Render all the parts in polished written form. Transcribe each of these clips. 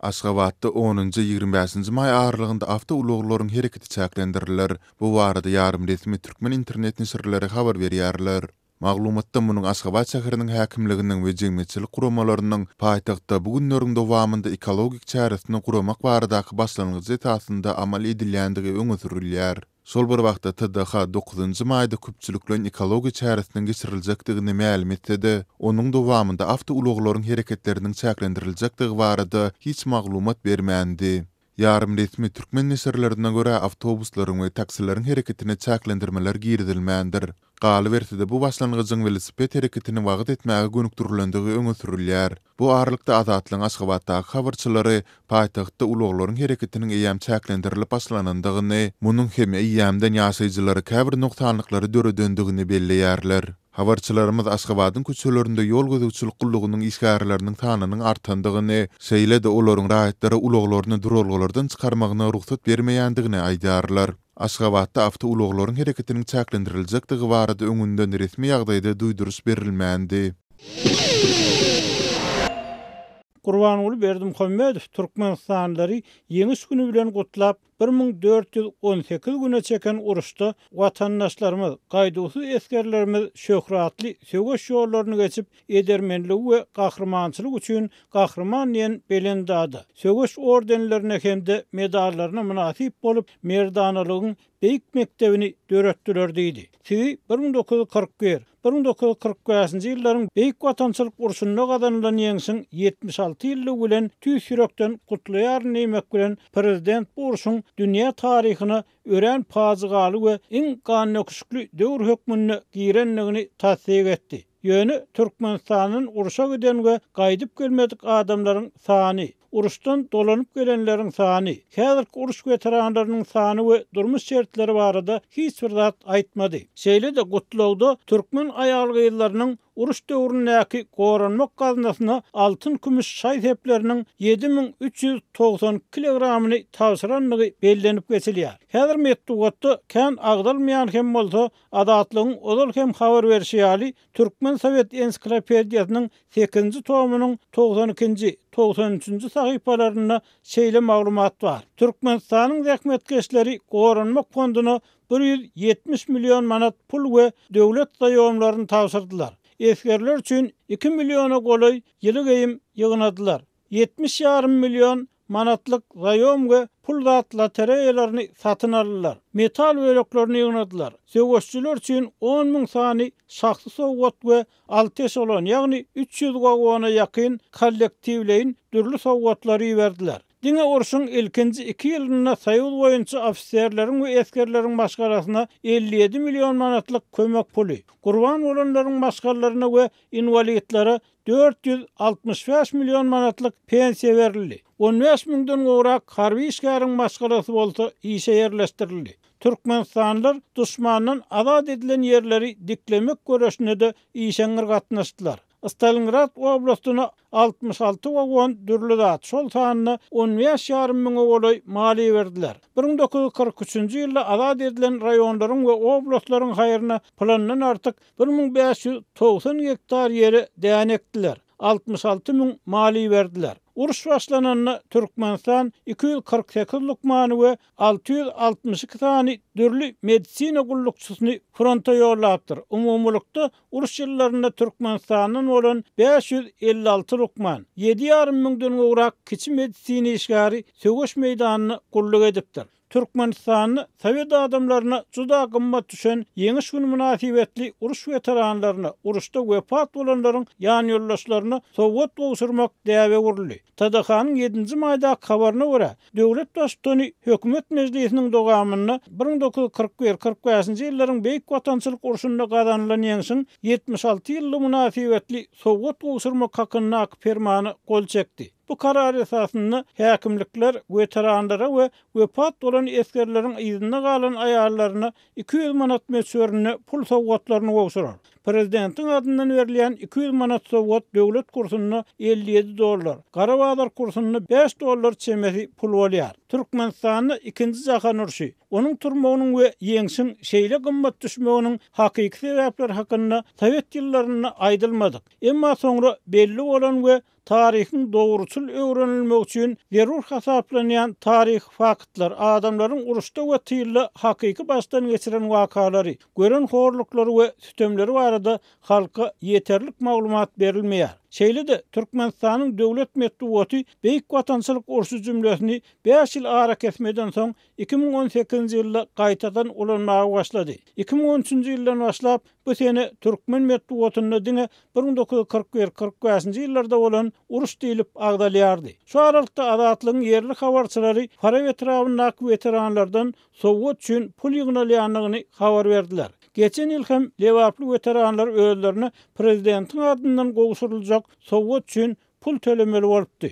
Aşgabatda onunjy, 25 nji maý aralygynda awtoulaglaryň hereketi çäklendiriler. Bu barada ýarym resmi türkmen internet neşirleri habar berýärler. Maglumatda munuň Aşgabat şäheriniň häkimliginiň we jemgyýetçilik guramalarynyň paýtagtda bu günleriň dowamynda ekologik çäresini guramak baradaky başlangyjy esasynda amal edilýändigi öňe sürülýär. Şol bir wagtda, TDH dokuzynjy maýda köpçülikleýin ekologiýa çäresiniň geçiriljekdigini mälim etse-de, onuň dowamynda awtoulaglaryň hereketleriniň çäklendiriljekdigi barada hiç maglumat bermändi. Ýarym resmi türkmen neşirlerine görä, awtobuslaryň we taksileriň hereketine çäklendirmeler girizilmändir. Galyberse-de, bu başlangyjyň welosiped hereketini wagyz etmäge gönükdirilendigi öňe sürülýär. Bu aralykda, Azatlygyň Aşgabatdaky habarçylary paýtagtda ulaglaryň hereketiniň eýýäm çäklendirilip başlanandygyny, munuň hem eýýämden ýaşaýjylara käbir nogsanlyklary döredendigini belleýärler. Habarçylarymyz Aşgabadyň köçelerinde ýol gözegçilik gullugynyň işgärleriniň sanynyň artandygyny, şeýle-de olaryň raýatlara ulaglaryny duralgalardan çykarmagyna rugsat bermeýändigini aýdýarlar. Aşgabatda awtoulaglaryň hereketiniň çäklendiriljekdigi barada öňünden resmi ýagdaýda duýduryş berilmändi. Gurbanguly Berdimuhamedow türkmenistanlylary Ýeňiş güni bilen gutlap, 1418 güne çeken uruşda watandaşlarymyz, gaýduwsyz esgerlerimiz şöhratly söweş ýollaryny geçip, edermenligi we gahrymançylygy üçin Gahryman diýen belent ada, söweş ordenlerine hem-de medallaryna mynasyp bolup, merdanalygyň beýik mekdebini döretdiler diýdi. Sizi 1941, 1945-nji ýyllaryň Beýik Watançylyk urşunda gazanylan Ýeňşiň 76 ýyllygy bilen tüýs ýürekden gutlaýaryn diýmek bilen, prezident bu urşuň dünýä taryhyna örän pajygaly we iň gandöküşikli döwür hökmünde girendigini tassyk etdi. Ýöne Türkmenistandan urşa giden we gaýdyp gelmedik adamlaryň sany, uruşdan dolanyp gelenleriň sany, häzirki uruş weteranlarynyň sany we durmuş şertleri barada hiç bir zat aýtmady. Şeýle-de gutlagda türkmen aýal-gyzlarynyň uruş döwründäki goranmak gaznasyna altyn-kümüş şaý-sepleriniň 7392 kilogramyny tabşyrandygy bellenip geçilýär. Häzir metbugatda kän agzalmaýan hem bolsa, Azatlygyň ozal hem habar berşi ýaly, Türkmen sowet ensiklopediýasynyň sekizinji tomunyň 92-nji, 93-nji sahypalarynda şeýle maglumat bar, Türkmenistanyň zähmetkeşleri Goranmak fonduna 170 million manat pul we döwlet zaýomlaryny tabşyrdylar. Esgerler üçin iki milliona golaý ýyly geýim ýygnadylar. 70 ýarym million manatlyk zaýom we pul zat lotereýalaryny satyn aldylar. Metal böleklerini ýygnadylar. Söweşijiler üçin 10 müň sany şahsy sowgat we alty eşelon, ýagny 300 wagona ýakyn kollektiwleýin dürli sowgatlary iberdiler. Diňe urşuň ilkinji iki ýylynda Soýuz boýunça ofiserleriň we esgerleriň maşgalasyna 57 million manatlyk kömek puly, gurban bolanlaryň maşgalalaryna we inwalidlere 465 million manatlyk pensiýa berildi. 15 müňden gowrak harby işgäriň maşgalasy bolsa işe ýerleşdirildi. Türkmenistanlylar duşmandan azat edilen ýerleri diklemek göreşine-de işeňňir gatnaşdylar. Stalingrad oblastyna 66 wagon dürli zat, şol sanda 15 ýarym müňe golaý mal iberdiler. 1943-nji ýylda azat edilen raýonlaryň we oblastlaryň haýryna plandan artyk 1590 gektar ýere däne ekdiler, 66 müň mal iberdiler. Uruş başlananda Türkmenistan 248 lukmany we 662 sany dürli medisina gullukçysyny fronta ýollapdyr. Umumylykda, uruş ýyllarynda Türkmenistandan bolan 556 lukman, ýedi ýarym müňden gowrak kiçi medisina işgäri söweş meýdanynda gulluk edipdir. Türkmenistanda sowet adamlaryna juda gymmat düşen Ýeňiş güni mynasybetli uruş weteranlaryna, uruşda wepat bolanlaryň ýanýoldaşlaryna sowgat gowşurmak däbe öwrüldi. TDH-nyň ýedinji maýdaky habaryna görä, döwlet Baştutany Hökümet mejlisiniň dowamynda 1941, 45-nji ýyllaryň Beýik Watançylyk urşunda gazanylan Ýeňşiň 76 ýyllygy mynasybetli sowgat gowşurmak hakyndaky Permana gol çekdi. Bu karar esasynda häkimlikler weteranlara we wepat bolan esgerleriň yzynda galan aýallaryna 200 manat möçberinde pul sowgatlaryny gowşurar. Prezidentiň adyndan berilýän 200 manat sowgat döwlet kursunda 57 dollar, gara bazar kursunda 5 dollar çemesi pul bolýar. Türkmenistanda ikinji jahan urşy, onuň turmagynyň we ýeňşiň şeýle gymmat düşmeginiň hakyky sebäpleri hakynda sowet ýyllarynda aýdylmadyk, emma soňra belli bolan we. taryhyň dogruçyl öwrenilmegi üçin zerur hasaplanýan taryhy faktlar, adamlaryň uruşda we tylda hakyky başdan geçiren wakalary, gören horluklary we sütemleri barada halka ýeterlik maglumat berilmeýär. Şeýle-de, Türkmenistanyň döwlet metbugaty Beýik Watançylyk urşy jümlesini bäş ýyl arakesmeden soň 2018-nji ýylda gaýtadan ulanmaga başlady. 2013-nji ýyldan başlap, bu sene türkmen metbugatynda diňe 1941, 45-nji ýyllarda bolan uruş diýlip agzalýardy. Şu aralykda Azatlygyň ýerli habarçylary Farap etrabyndaky weteranlardan sowgat üçin pul ýygnalýandygyny habar berdiler. Geçen ýyl hem lebaply weteranlar özlerine prezidentiň adyndan gowşuryljak sowgat üçin pul tölemeli bolupdy.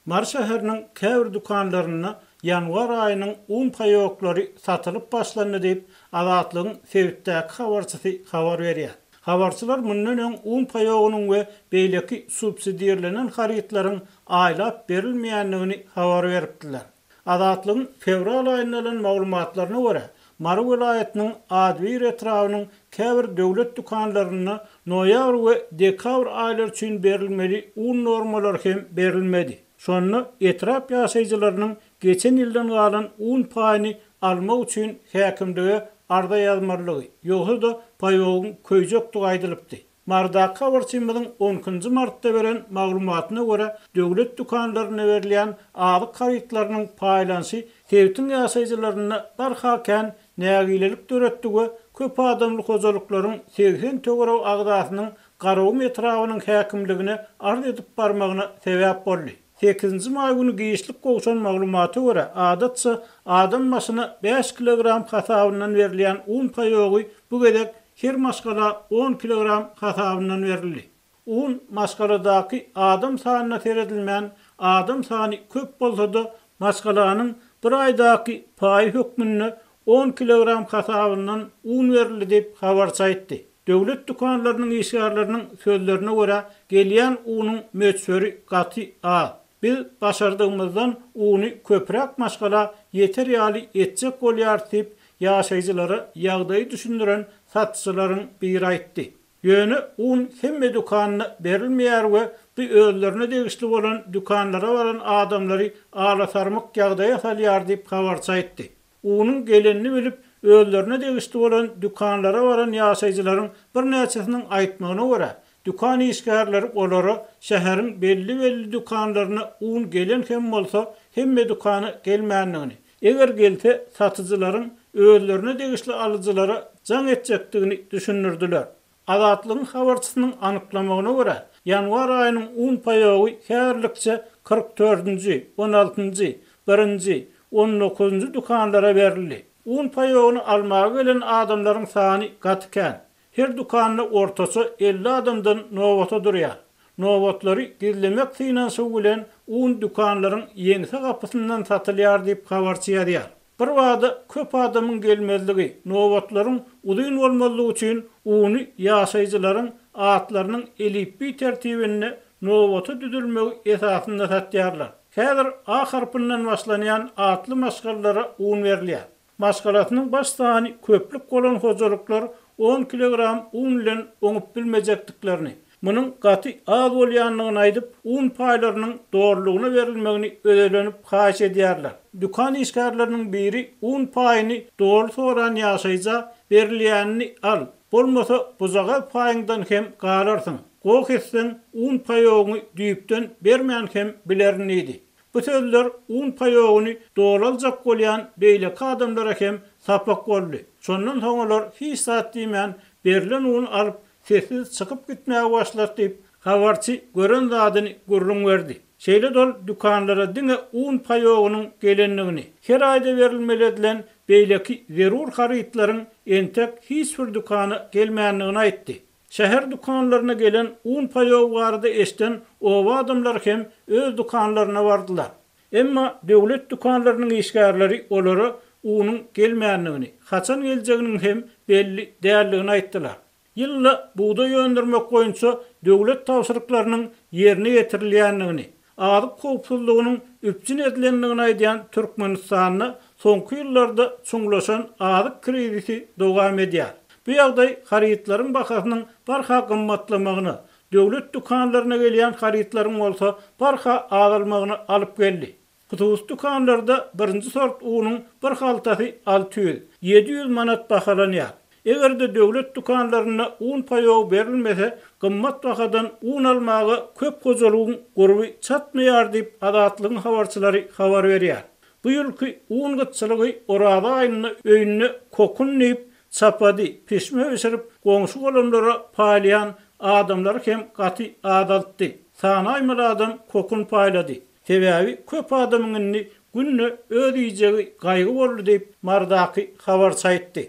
Mary şäheriniň käbir dükanlarynda ýanwar aýynyň un paýoklary satylyp başlandy diýip, Azatlygyň sebitdäki habarçysy habar berýär. Habarçylar mundan öň un paýogynyň we beýleki subsidirlenen harytlaryň aýlap berilmeýändigini habar beripdiler. Azatlygyň fewral aýynda alan maglumatlaryna görä, Mary welaýatynyň Adybir etrabynyň käbir döwlet dükanlarynda noýabr we dekabr aýlary üçin berilmeli un normalary hem berilmedi. Şonda etrap ýaşaýjylarynyň geçen ýyldan galan un paýyny almak üçin häkimlige arza ýazmalydygy, ýogsa-da paýogyň köýjekdigi aýdylypdy. Marydaky habarçymyzyň on ikinji martda beren maglumatyna görä, döwlet dükanlarynda berilýän azyk harytlarynyň paýlanyşy sebitiň ýaşaýjylarynda barha kän nägilelik döretdi we köp adamly hojalyklaryň 80 töweregi agzasynyň Garagum etrabynyň häkimligine arz edip barmagyna sebäp boldy. Sekizinji maý güni giçlik gowşan maglumata görä, adatça, adam başyna bäş kilogram hasabyndan berilýän un paýogy bu gezek her maşgala on kilogram hasabyndan berildi. Un maşgaladaky adam sanyna seredilmän, adam sany köp bolsa-da, maşgalanyň bir aýdaky paýy hökmünde on kilogram hasabyndan un berildi diýip, habarçy aýtdy. Döwlet dükanlarynyň işgärleriniň sözlerine görä, gelýän unuň möçberi gaty az. Biz başardygymyzdan uny köpräk maşgala ýeter ýaly etjek bolýarys diýip, ýaşaýjylara ýagdaýy düşündiren satyjylaryň biri aýtdy. Ýöne un hemme dükanda berilmeýär we bu özlerine degişli bolan dükanlara baran adamlary alasarmyk ýagdaýa salýar diýip, habarçy aýtdy. Unuň gelenini bilip, özlerine degişli bolan dükanlara baran ýaşaýjylaryň birnäçesiniň aýtmagyna görä, dükan işgärleri olara şäheriň belli-belli dükanlaryna un gelen hem bolsa, hemme dükana gelmändigini, eger gelse, satyjylaryň özlerine degişli alyjylara jaň etjekdigini düşündirdiler. Azatlygyň habarçysynyň anyklamagyna görä, ýanwar aýynyň un paýogy häzirlikçe 40 dördünji, on altynjy, birinji, on dokuzynjy dükanlara berildi. Un paýogyny almaga gelen adamlaryň sany gaty kän. Her dükanda ortaça 50 adamdan nobata durýar. Nobatlary gizlemek synanyşygy bilen un dükanlaryň ýeňse gapysyndan satylýar diýip, habarçy ýazýar. Birbada köp adamyň gelmezligi, nobatlaryň uzyn bolmazlygy üçin uny ýaşaýjylaryň atlarynyň elipbiý tertibinde nobata düzülmegi esasynda satýarlar. Häzir A harpyndan başlanýan atly maşgalalara un berilýär. Maşgalasynyň baş sany köplük bolan hojalyklar on kilogram un bilen oňup bilmejekdiklerini, munuň gaty az bolýandygyny aýdyp, un paýlarynyň dolulygyna berilmegini özelenip haýyş edýärler. Dükan işgärleriniň biri un paýyny doly soran ýaşaýja berilýänini al, bolmasa bujagaz paýyňdan hem galarsyň, goh etseň un paýogyňy düýpden bermän hem bilerin diýdi. Bu sözler un paýogyny doly aljak bolýan beýleki adamlara hem sapak boldy. Şondan soň olar hiç zat diýmän, berlen uny alyp, sessiz çykyp gitmäge başlady diýip, habarçy gören zadyny gürrüň berdi. Şeýle-de ol dükanlara diňe un paýogynyň gelendigini, her aýda berilmeli edilen beýleki zerur harytlaryň entek hiç bir dükana gelmändigini aýtdy. Şäher dükanlaryna gelen un paýogy barada eşiden oba adamlary hem öz dükanlaryna bardylar. Emma döwlet dükanlarynyň işgärleri olara unuň gelmändigini, haçan geljeginiň hem belli däldigini aýtdylar. Ýylda bugdaý öndürmek boýunça döwlet tabşyryklarynyň ýerine ýetirilýändigini, azyk howpsuzlygynyň üpjün edilendigini aýdýan Türkmenistanda soňky ýyllarda çuňlaşan azyk krizisi dowam edýär. Bu ýagdaý harytlaryň bahasynyň barha gymmatlamagyna, Döwlet dükanlaryna gelýän harytlaryň bolsa barha azalmagyna alyp geldi. Hususy dükanlarda birinji sort unuň bir haltasy 600, 700 manat bahalanýar. Eger-de döwlet dükanlarynda un paýogy berilmese, gymmat bahadan un almaga köp hojalygyň gurby çatmaýar diýip, Azatlygyň habarçylary habar berýär. Bu ýylky un gytçylygy Oraza aýynda öýünde kokun diýip, çapady, pişme bişirip, goňşy-golamlara paýlaýan adamlary hem gaty azaltdy. Sanaýmaly adam kokun paýlady. Sebäbi köp adamyň indi günde öz iýjegi gaýgy boldy diýip, Marydaky habarçy aýtdy.